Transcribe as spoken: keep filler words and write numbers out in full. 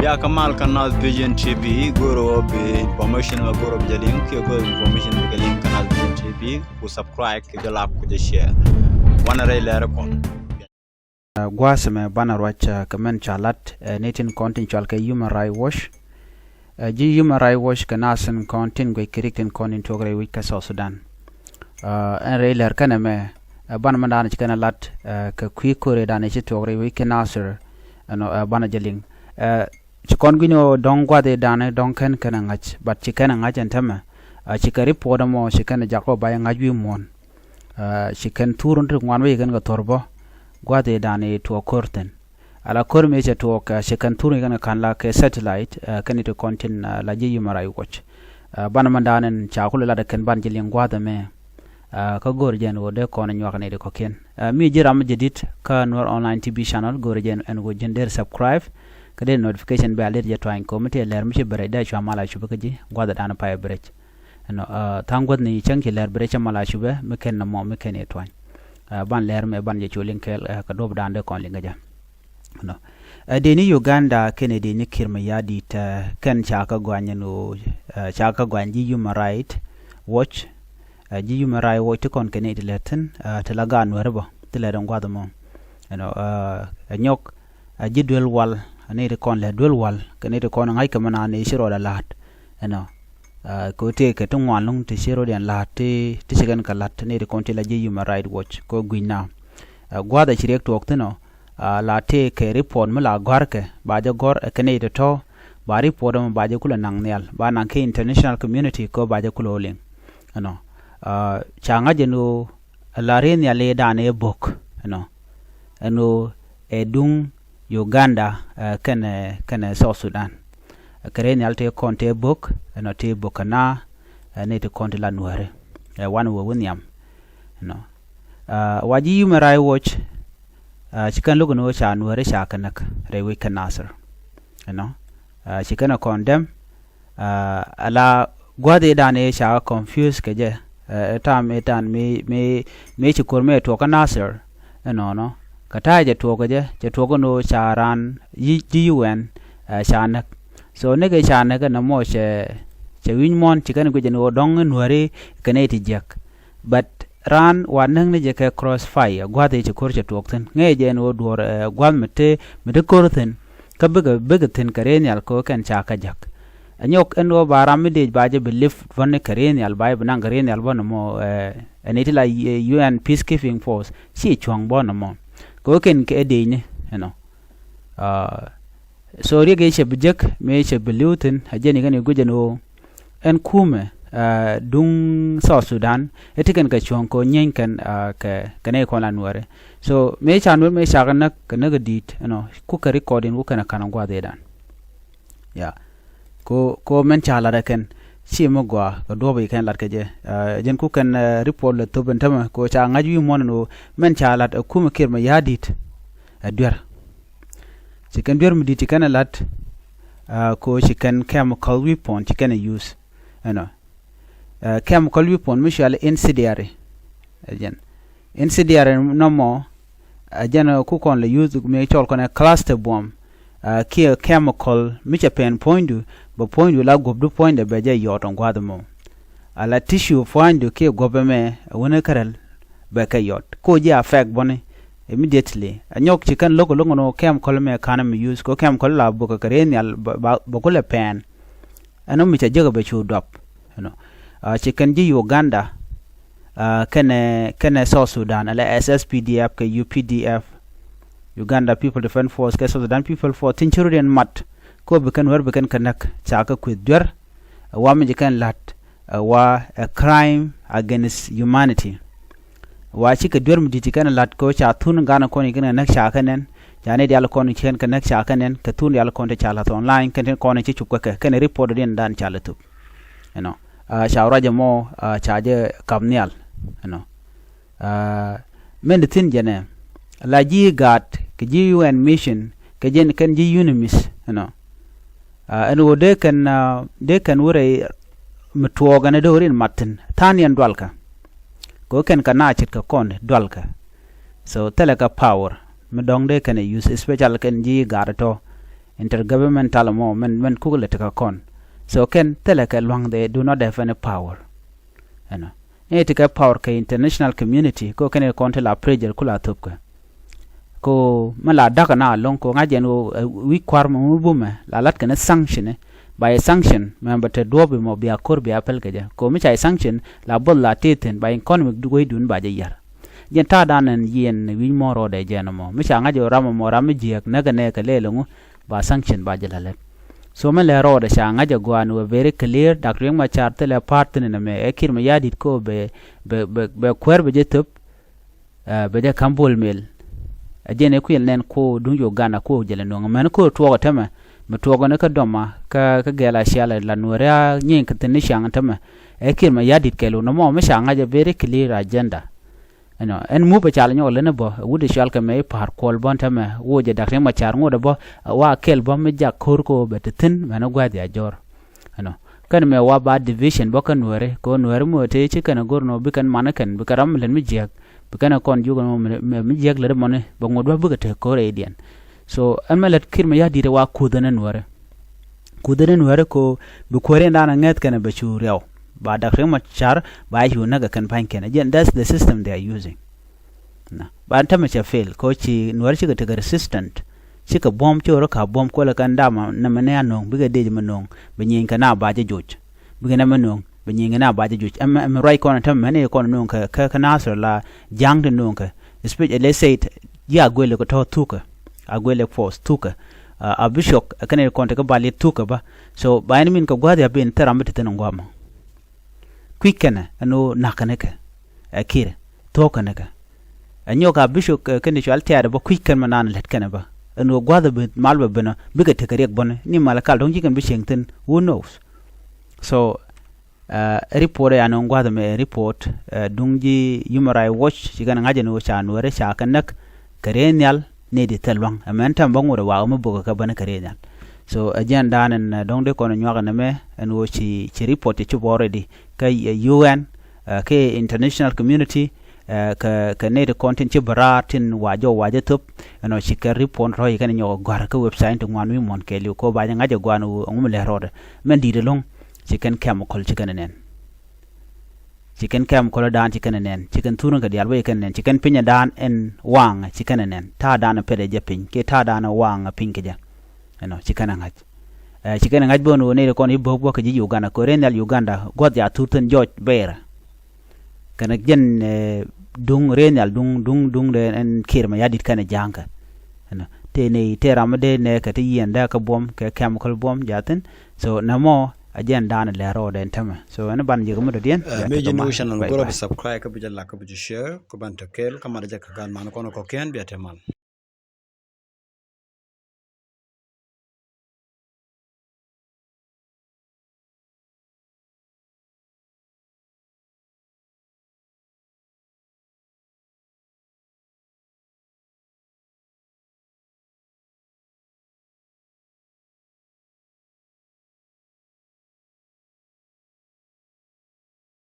Ya kamal kä Naath Vision T V, go̱o̱rä bi information mɛ go̱o̱rä bi jɛ liŋ, kiɛ go̱o̱rä information bi jɛ liŋ kä Naath Vision T V, ku subscribe, ku jɛ like, ku jɛ share. Wanɛ rɛy lɛr kɔn. Gua̱a̱th mɛ banɛ ruac kɛ mɛn ca lat ni tin kɔn tin cual kɛ Human Rights Watch. Ji̱ Human Rights Watch kɛ naath tin kɔn tin guic kɛ rik tin kɔn tin tuɔk rɛy wi̱c kä South Sudan. Ɛn rɛy lɛr kɛnɛ mɛ banɛ mɛn da̱a̱n ci kɛnɛ lat kɛ kui̱ ko̱rɛ da̱a̱n ci tuɔk rɛy wi̱c kä Nasir. Ɛnɔ banɛ jɛ liŋ. Ci kɔn gui̱n ɔ dɔ̱ŋ gua̱th i̱ da̱a̱n dɔ̱ŋ kɛn kɛnɛ ŋa̱c, but ci kɛnɛ ŋa̱c ɛn tämɛ. Ci kɛ report ɛmɔ ci kɛnɛ jak ɔ ba jɛ ŋa̱c wi̱i̱ muɔ̱ɔ̱n. Ci kɛn thur ti ŋuan wec kɛn kɛ thor bä gua̱th i̱ da̱a̱n i̱ tuɔɔk ko̱r thi̱n. Ala ko̱r mi cɛ tuɔɔk ci kɛn thur kɛn kɛ ka̱n la kɛ satellite kɛn i̱ ti kɔn tin la ji̱ Human Rights Watch. Banɛ mɛn da̱a̱n ɛn ca kulɛ lat kɛn ban ji̱ liŋ gua̱th ɛmɛ. Kä go̱o̱r jɛn ɣöö dee kɔn nyuak ni ti kɔ̱kiɛn. Mi ji̱ ram mi jɛ di̱t kä Nuer Online T V channel, go̱o̱r jɛn ɛn ɣöö ji̱n der subscribe kä der notification bell, a lɛr jɛ tuany ko̱ mi ti lɛr mi ci bɛ rɛc dee cua mal a cupä kä ji̱ gua̱th da̱a̱n pay bɛ rɛc. Ɛnɔ tha̱a̱ŋ guäthni cäŋ ci lɛr bi rɛc cä mal a cupɛ mi ken nɔmɔ mi ken i̱ tuany. Ban lɛr mɛ ban jɛ cu liŋ kɛɛl kɛ duɔ̱p da̱a̱n dee kɔn liŋ kɛ jɛ. Ɛnɔ dee ni Uganda kɛnɛ dee ni Kiir Mayardit kɛn ca kä guany ɛn ɣöö ca kä guany ji̱ Human Rights Watch. Ji̱ Human Rights Watch ti kɔn kɛnɛ ti lɛr thi̱n ti la gaat Nuɛri bä ti lɛr ɛn gua̱th ɛmɔ. Ɛnɔ ɛ nyɔk a ji̱ duel wal, a ni ti kɔn lɛ duel wal kɛ ni ti kɔn ŋa̱c kɛ mɛ na ni ci rɔɔdɛ la̱a̱t. Ɛnɔ kɛ ɣöö tëëkɛ ti ŋuan lo̱ŋ ti ci rɔɔdiɛn la̱a̱t ti ci kɛn kɛ la̱t ni ti kɔn ti la ji̱ Human Rights Watch kɛ ɣöö gui̱ny na. Gua̱a̱th a ci riɛk tuɔɔk thi̱n ɔ la tëëkɛ report mi la gɔ̱a̱rkɛ ba jɛ gɔ̱r ɛ kɛ ni ti tɔ̱ ba report ɛmɔ ba jɛ kulɛ naŋ nhial ba naŋ ki international community kɛ ɣöö ba jɛ kulɛ ɣöö liŋ. Ɛnɔ ca ŋa̱c ɛn ɣöö la rëë nhial i̱ da̱a̱n ɛ bo̱k ɛnɔ ɛn ɣöö ɛ duŋ Uganda kɛnɛ kɛnɛ South Sudan. Kɛ rɛy nhial tëë kɔn tëë bo̱k ɛnɔ tëë bo̱k kɛ na ni ti kɔn ti la Nuɛri ɛ wan wee wi̱ nhiam. Ɛnɔ wa ji̱ Human Rights Watch ci kɛn lo̱k ɛn ɣöö ca Nuɛri ca kɛ näk rɛy wi̱c kä Nasir. Ɛnɔ ci kɛn ɛ condemn. Ala gua̱th i̱ da̱a̱n i̱ ca confuse kɛ jɛ. Ɛ ta̱a̱m i̱ ta̱a̱n mi mi mi ci ko̱r mi ɛ tuɔɔk kä Nasir. Ɛnɔnɔ kɛ ta̱a̱ cɛ tuɔɔk kɛ jɛ cɛ tuɔɔk ɛn ɣöö ca raan ji̱ U N ca näk. So näk i̱ ca näk ɛn ɛmɔ cɛ cɛ wi̱ny muɔ̱ɔ̱n ci kɛn guic ɛn ɣöö dɔ̱ŋ i̱ Nuɛri kɛ nɛy ti jiäk. But raan wa näk ni jɛ kɛ crossfire gua̱th i̱ ci ko̱r cɛ tuɔɔk thi̱n ŋäcɛ jɛ ɛn ɣöö duɔ̱ɔ̱r gua̱th mi te mi te ko̱r thi̱n. Kä bikɛ bikɛ thi̱n kɛ rëë nhial kɛ ɣöö kɛn ca kä ja̱k. Ɛ nyɔk ɛn ɣöö ba ram mi dëëc ba jɛ bi lift bäni kɛ rëë nhial ba jɛ bi naŋ kɛ rëë nhial bä nɔmɔ. Ɛ ni ti la U N peacekeeping force ci cuɔ̱ŋ bä nɔmɔ kɛ ɣöö kɛn kɛ dëëcni. Ɛnɔ so riɛk i̱ cɛ bi jek mëë cɛ bi li̱w thi̱n a jɛn i̱ kɛn i̱ guic ɛn ɣöö ɛn kumɛ duŋ South Sudan ɛ ti kɛn kɛ cuɔ̱ŋ kɛ ɣöö nyieny kɛn kɛ kɛ nɛy kɔn la Nuɛri. So mëë ca Nuɛri mëë ca kɛ näk kɛ näk ɛ di̱i̱t ɛnɔ kukɛ record in kukɛn ɛ ka̱n ɛ gua̱a̱th i̱ da̱a̱n. Ya ko ko mɛn ca lat ɛ kɛn ci mi gɔaa kɛ duɔ̱ɔ̱p i̱ kɛn lat kɛ jɛ. Jɛn kukɛn report lɛ thop ɛn tämɛ ko ca ŋa̱c wi̱i̱ muɔ̱n ɛn ɣöö mɛn ca lat ɛ kumɛ Kiir Mayardit ɛ duer. Ci kɛn duer mi di̱t ci kɛn ɛ lat ko ci kɛn chemical weapon ci kɛn ɛ use. Ɛnɔ chemical weapon mi cuali incendiary. Ɛ jɛn incendiary nɔmɔ ɛ jɛn ku kɔn lɛ use mi cɔl kɔn ɛ cluster bomb. Kiɛ chemical mi cɛ pɛn puɔ̱nydu bɛ puɔ̱nydu la guɔ̱pdu puɔ̱nydɛ bɛ jɛ yɔɔt ɔn gua̱a̱th ɛmɔ. Ala tissue puɔ̱nydu kiɛ guɔ̱p ɛmɛ ɛ wänä kärɛl bɛ kɛ yɔt ko ji̱ affect bɔni immediately. Ɛ nyɔk ci kɛn lo̱k lo̱k nɔ chemical mɛ ka̱n mi use ko chemical la bukɛ kɛ rëë nhial bɛ kulɛ pɛn. Ɛn ɔ mi ca jek bɛ cu duap. Ɛnɔ ci kɛn ji̱ Uganda kɛnɛ kɛnɛ South Sudan ala S S P D F kɛ U P D F, Uganda People Defense Force kɛ South Sudan People Force tin ci rut in mat ko bi kɛn wär bi kɛn kɛ näk ca kɛ kueth duer. Ɛ wa mi ci kɛn la̱t ɛ wa ɛ crime against humanity. Wa cikɛ duer mi di̱t ci kɛn la̱t kɛ ɣöö ca thun ganɛ kɔn ci kɛn kɛ näk ca kɛ nɛn ca ni dial kɔn ci kɛn kɛ näk ca kɛ nɛn kɛ thun dial kɔn ti ca la̱th online kɛn tin kɔn ci cup kɛ kɛ kɛn report diɛn dan ca lɛ thup. Ɛnɔ ca ruac ɛmɔ ca jɛ kap nhial. Ɛnɔ mɛn di thi̱n jɛnɛ la ji̱ gaat kɛ ji̱ U N mission kɛ jɛn kɛn ji̱ UNMISS. Ɛnɔ ɛn ɣöö dee kɛn dee kɛn wä rɛy mi tuɔɔk ɛn dee wä rin mat thi̱n tha̱a̱n yɛn dualkä. Kɛ ɣöö kɛn kɛ na ce̱tkɛ kɔn dualkä. So thilɛ kɛ power mi dɔ̱ŋ dee kɛn ɛ use especially kɛn ji̱ gaat tɔ̱. Intergovernmental mɔ mɛn, mɛn kuk lɛ ti kɛ kɔn. So kɛn thilɛ kɛ luaŋ, they do not have any power. Ɛnɔ. Ni ti kɛ power kɛ international community ko kɛn kɔn ti la pressure ku la thop kɛ. Ko mi la dakä na loŋ ko ŋa̱c jɛn ko, eh, wi̱c kua̱r mɔ mi bumɛ la lat kɛn sanction ni. Ba yɛ sanction mɛ bɛ te duɔ̱p mɔ bia ko̱r bia pɛl kɛ jɛ. Ko mi ca yɛ sanction la both la ti thin ba economic wec dun ba jɛ yar. Jɛn ta̱a̱ dan ɛn yiɛn wi̱c mɔ rɔɔdɛ jɛn mɔ. Mi ca ŋa̱c jɛ ram mɔ ram mi jiɛk näk kɛ nɛ kɛ lɛl ŋu ba sanction ba jɛ la lɛt. So mi lɛ rɔɔdɛ ca ŋa̱c jɛ guan wɛ very clear, Dak Riek Machar thilɛ part thin ɛn mɛ ɛ Kiir Mayardit ko bɛ, bɛ, bɛ, bɛ kuɛr bɛ jɛ thop, eh, bɛ jɛ ka̱m Bol Mel. Ɛ jɛn ɛ kuil nɛn ko duŋ Uganda ko jɛ lɛ nuɔ̱ŋ. Mɛn ko tuɔɔk ɛ tämɛ, mi tuɔɔk ni kä dɔma, kä, kä gɛl a cialɛ la nuɔ̱ɔ̱ri a nyieny kä thin ni ciaŋ tämɛ. Ɛ Kiir Mayardit kɛl wun ɛmɔ mi ca ŋa̱c ɛ very clear agenda. Ɛnɔ, ɛn mup ɛ cal nyɔk leni bä, ɛ wut ɛ cual kɛ mɛ i̱ pa̱a̱r kuɔl bä ɛn tämɛ, woc ɛ Dak Riek Machar ŋot ɛ bä, ɛ wa kɛl bä mi jak ko̱r ko bɛ ti thi̱n, mɛn ɛ gua̱th ya jɔr. Ɛnɔ, kɛn mɛ wa ba division bä kä nuääri, kɛ ɣöö nuääri mi ɣöö tëë ci kɛn ɛ go̱r nɔ bi kɛn man ɛ kɛn, bi kɛn ram mi lät mi jiäk, bi kɛn ɛ kɔn jiök ɛn ɣöö mi, mi, mi jiäk lät ɛmɔni, bɛ ŋot bä bikɛ tek ko̱r ɛ i̱diɛn. So, ɛn mɛ lät Kiir Mayardit ɛ wa kuth ɛn ɛ nuääri. Kuth ɛn ɛ nuääri ko bi kuääri ɛn da̱a̱n ɛ ŋäth kɛn ɛ bɛ cu riɛw. Ba Dak Riek Machar, ba cu näk ɛ kɛn pa̱ny kɛn. Again, that's the system they are using. Na, ba tämɛ cɛ fail, ko ci nuääri cikɛ tekɛ resistant. Cikɛ buɔ̱m, ci ɣöö rɔ ka̱p buɔ̱m, kuɔlɛ kɛn dam nɛmɛ ni a no̱o̱ŋ, bikɛ dec mɛ no̱o̱ŋ, bi nyieny kɛ na ba jɛ joc. Bikɛ nɛmɛ no̱o̱ŋ, bi nyieny kɛ na ba jɛ joc. Ɛmɛ, ɛmɛ ruac kɔn tämɛ, mɛn i̱ kɔn no̱o̱ŋ kɛ, kɛ, kɛ Nasir la ja̱a̱ŋ ti no̱o̱ŋ kɛ. Especially, let's say, it, ji̱ Aguelɛ kɛ tɔ̱ thukɛ. Aguelɛ force thukɛ. A, a Bishop, ɛ kɛn i̱ kɔn ti kɛ bal i̱ thukɛ bä. So, ba ɛn min kɛ gua̱th ya ben thil ram bi ti thin in gua̱a̱mɔ. Kui̱c kɛnɛ, ɛn ɣöö na̱k kɛn kɛ. Ɛ Kiir, thuɔ̱k kɛn kɛ. Ɛ nyɔk a Bishop, ɛ, kɛn i̱ cual tiaat bä kui̱c kɛn mɛ naan lät kɛn bä. Ɛn ɣöö gua̱th bi mal bɛ ben ɔ, bikɛ tekɛ riɛk bäni, ni mal kal dɔ̱ŋ ji̱ kɛn bi cieŋ thi̱n, who knows? So, ɛ, report ɛ an ɣöö gua̱th ɛmɛ report, ɛ, duŋ ji̱ Human Rights Watch, ci kɛn ŋa̱c ɛn ɣöö ca nuääri ca kɛ näk, kɛ rɛy nhial, ni di thil lua̱ŋ. Ɛmɛn tɛm bä ŋot ɛ wakä mi bokɛ kɛ bäni kɛ rɛy nhial. So, ɛ jɛn da̱a̱n ɛn, ɛ, dɔ̱ŋ dee kɔn ɛ nyuak ɛn ɛmɛ, ɛn ɣöö ci, ci report ci cop already, kä, ɛ, U N, ɛ, kä international community, ɛ, kɛ, kɛ nɛy ti kɔn tin ci bä raar tin wa jɔw wa jɛ thop, ɛnɔ ci kɛ report rɔ̱ ci kɛn nyɔk ɛ gɔ̱a̱r kä website ti ŋuan wi̱i̱ muɔ̱n kɛɛliw ko ba jɛ ŋa̱c ɛ gua̱a̱n ɣöö ɛŋu mi lɛ rɔɔdɛ. Mɛn di̱i̱t ɛlɔ̱ŋ, ci kɛn kɛm kɔl ci kɛn ɛ nɛn. Ci kɛn kɛm kɔl dan ci kɛn ɛ nɛn. Ci kɛn thurä kɛ diaal wä ci kɛn ɛ nɛn. Ci kɛn piny ɛ dan ɛn waŋ ci kɛn ɛ nɛn. Ta̱a̱ dan ɛ pɛt ɛ jɛ piny. Kiɛ ta̱a̱ dan ɛ waŋ ɛ piny kɛ jɛ. Ɛnɔ, ci kɛn ɛ ŋa̱c. Ɛ, ci kɛn ɛ ŋa̱c bä ni ɣöö nɛy ti kɔn i̱ bo̱o̱k bä kɛ ji̱ Uganda. Kɛ ɣöö rɛy nhial Uganda, gua̱th ca thur thi̱n jɔc bɛɛrä. Kɛnɛ jɛn, ɛ, duŋ rɛy nhial duŋ, duŋ, duŋ dee ɛn Kiir Mayardit kɛnɛ ja̱a̱ŋkɛ. Ɛnɔ, tëë nɛy, tëë ram mi dee nɛɛkɛ ti yiɛn dee kɛ buɔ̱m, kɛ chemical buɔ̱m, jaathin. So, nɛmɔ, a jɛn da̱a̱n lɛ rɔɔdɛ ɛn tämɛ. So, ɛn ban ji̱ kɛ mi dɔ̱diɛn. Ɛ, mi ji̱ ni wi̱c channel, go̱rɛ bi subscribe, kä bi jɛ like, kä bi jɛ share, kä ban te kɛɛl, kä mat jɛ kɛ gan man kɔn kɔ̱kiɛn, bia te mal.